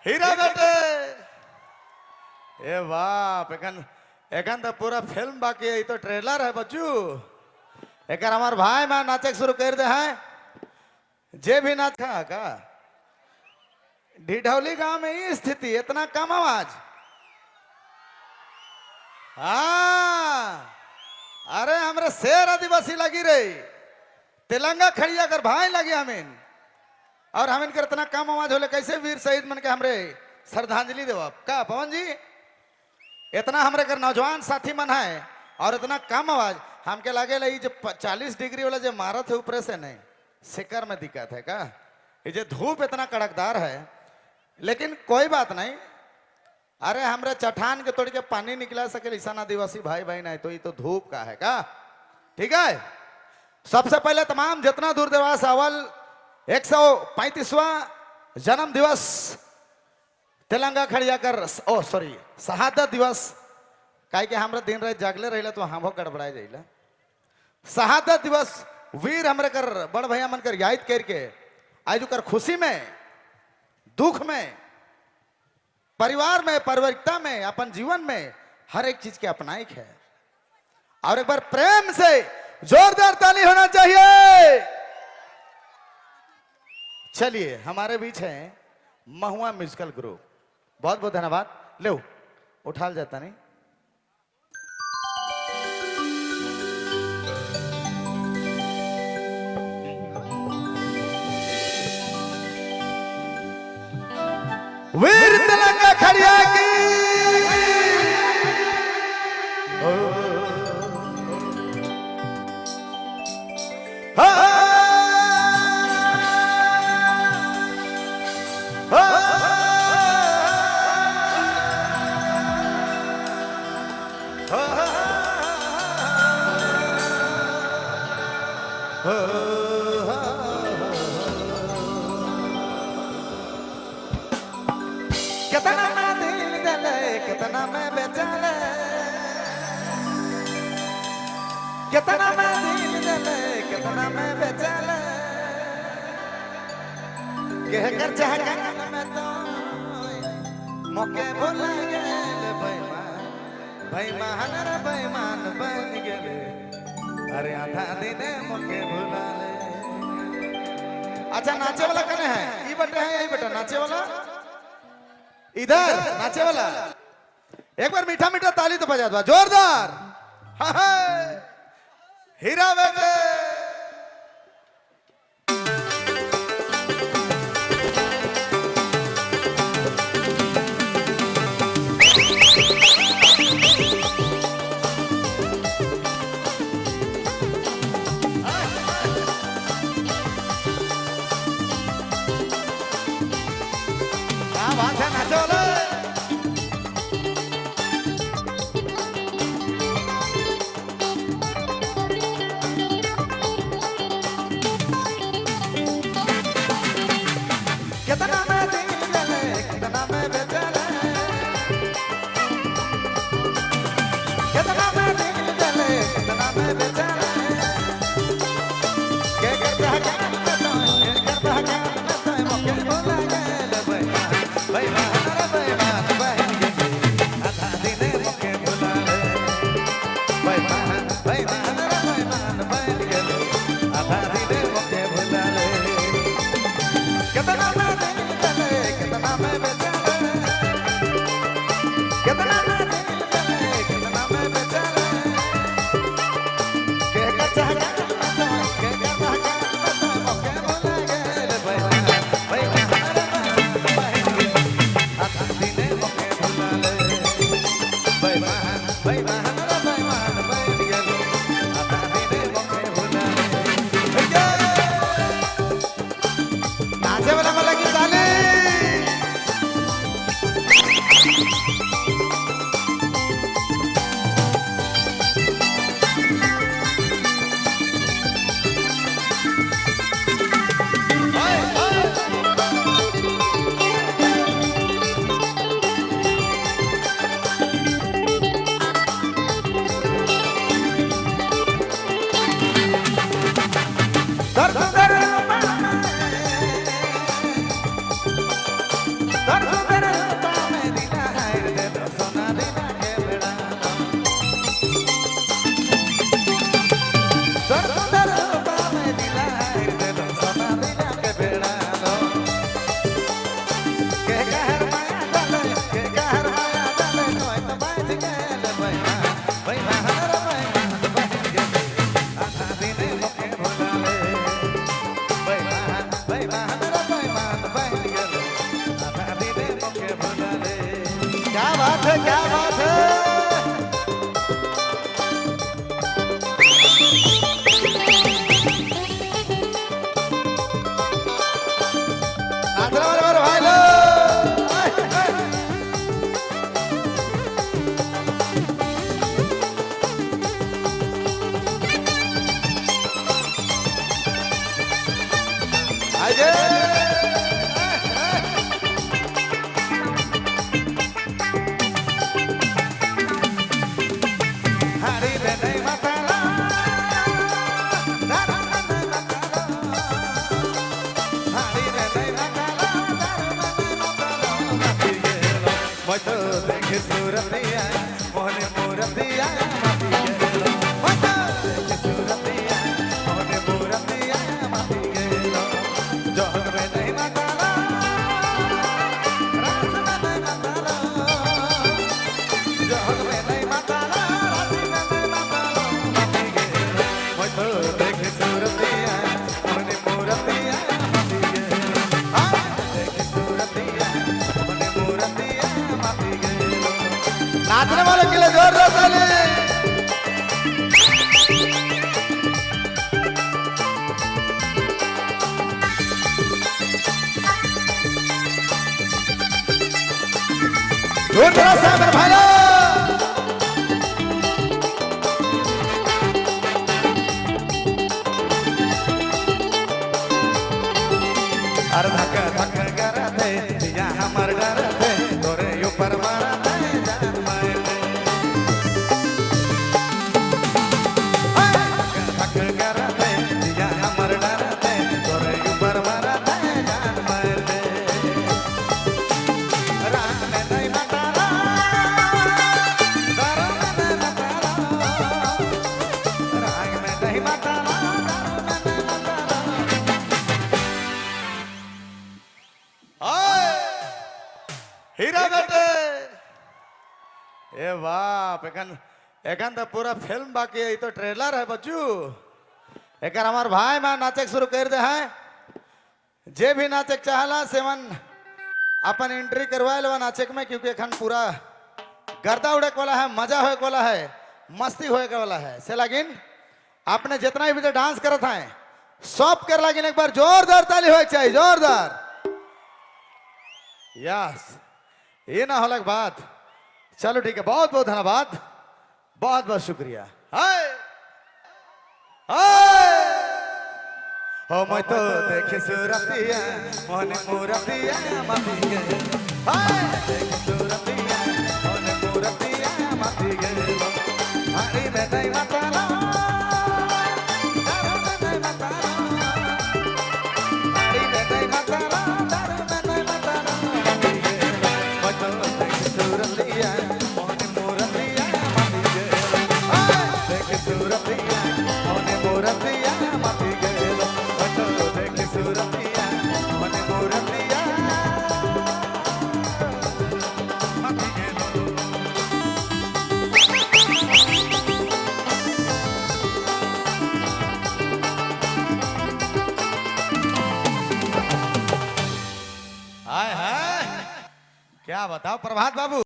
हीरा बेटे। ए बाप, एखन एखन तो पूरा फिल्म बाकी है, ये तो ट्रेलर है बच्चू। एक हमार भाई मां नाचे शुरू कर दे हैं। जे भी नाच खा का डिढौली गांव में ही स्थिति, इतना कम आवाज। हाँ, अरे हमरे शेर आदिवासी लगी रही, तेलंगा खड़िया कर भाई लगी हमें, और हमें कर इतना कम आवाज होले कैसे वीर शहीद मन के हमरे श्रद्धांजलि देव का पवन जी। इतना हमरे कर नौजवान साथी मन है और इतना कम आवाज हमके लागे ला जो 40 डिग्री वाला जो मारत है ऊपर से, नहीं शिकर में दिक्कत है का, ये जो धूप इतना कड़कदार है। लेकिन कोई बात नहीं, अरे हमरे चठान के तोड़ के पानी निकला सके ईशान आदिवासी भाई बहन है तो ये तो धूप का है का। ठीक है, सबसे पहले तमाम जितना दूर दराज अवल 135वां जन्म दिवस तेलंगा खड़िया कर, ओ सॉरी, शहादत दिवस, काहे कि हमरा दिन रात जागले रहिला तो हमो गड़बड़ा जाइला। शहादत दिवस वीर हमरे कर बड़ भैया मन कर याद करके आज कर खुशी में, दुख में, परिवार में, पारिवारिकता में, अपन जीवन में हर एक चीज के अपनाई है। और एक बार प्रेम से जोरदार ताली होना चाहिए। चलिए, हमारे बीच है महुआ म्यूजिकल ग्रुप, बहुत बहुत धन्यवाद। लो उठाल जाता नहीं। वीर तिलंगा खड़िया की। कितना मैं दिल दले, कितना मैं बेचाले, कितना मैं दिल दले, कितना मैं बेचाले, कह कर चाहन में तो मोके भुला गेल बेईमान, बेईमान रे बेईमान बन गेले, अरे आधा दिने मोके भुला ले। अच्छा, नाचे वाला कने है? ई बटे है, यही बेटा नाचे वाला, इधर नाचे वाला। एक बार मीठा मीठा ताली तो बजा दो जोरदार। हाँ, हाँ। हीरा बेटे। क्या बात है नाचे वाले। कितना मैं दिल जले, कितना मैं बेचले, कितना मैं दिल जले, कितना मैं बेचले, के करता ज्ञान में तो, के करता ज्ञान में तो मोके भुला गेल बेईमान, बेईमान रे बेईमान बन गेले, आधा दिने मोके भुला ले, बेईमान, बेईमान रे बेईमान बन गेले, आधा दिने मोके भुला ले। कितना मैं दिल जले, कितना मैं बेचले, कितना मैं दिल जले, कितना मैं बेचले, के कर ज्ञान में तो, के करता ज्ञान में तो मोके भुला गेल बेईमान, बेईमान रे बेईमान बन गेले, आधा दिने मोके भुला ले, बेईमान, बेईमान रे बेईमान बन गेले, आधा दिने मोके भुला ले। नाचे वाला मला की ताली। है, क्या बात है। नाचने वाले मेरे भाई लोग। आइए। हरी नहीं माताला, दारू में नहीं माताला। हरी नहीं माताला, दारू में नहीं माताला। माती गेलो, मैं तो देखे सूरतिया, मोहने मूरतिया, माती गेलो। मैं तो देखे सूरतिया, मोहने मूरतिया, माती गेलो। जोग में नहीं माताला, रास में नहीं माताला। जोग में नहीं माताला, रास में नहीं माताला, माती गेलो। मैं तो देखे सूरतिया, मोहने मूरतिया, माती गेलो। आ, देखे सूरतिया, मोहने मूरतिया, माती गेलो। नाचने वालों के लिए जोरदार ताली। जोरदार से मेरे भाई लोग। अरे धक धक करते या हमर डरते, तोरे ऊपर मारते जान मारते। धक धक करते या हमर डरते, तोरे ऊपर मारते जान मारते। रात में नहीं माताला, दारू में नहीं माताला। राग में नहीं माताला, दारू में नहीं माताला। ओए, हीरा बेटे, ए बाप, एखन एखन तो पूरा फिल्म बाकी है, ये तो ट्रेलर है बच्चू। एकर हमार भाई मां नाचे शुरू कर दे हैं। जे भी नाचे चाहला सेवन अपन एंट्री करवा लेवा नाचे में, क्योंकि एखन पूरा गर्दा उड़े वाला है, मजा होए वाला है, मस्ती होए वाला है। से लागिन आपने जितना भी डांस करत हैं सब कर लागिन एक बार जोरदार ताली होए चाहिए, जोरदार। यस, ये ना होलक बात। चलो ठीक है, बहुत बहुत धन्यवाद, बहुत बहुत शुक्रिया। हाय हाय, हो मैं तो देखे सूरतिया, मोहन मूरतिया, माती गे। हाय देखे सूरतिया, मोहन मूरतिया, माती गे। हरी में नहीं माताला, दारू में नहीं माताला। हरी में नहीं माताला, दारू में नहीं माताला, माती गे। मैं तो देखे सूरतिया, मोहन मूरतिया, माती गे। हाय देखे सूरतिया, मोहन मूरतिया, माती गे। मैं तो देखे सूरतिया, मोहन मूरतिया, माती गे। हाय हाय, क्या बताओ प्रभात बाबू।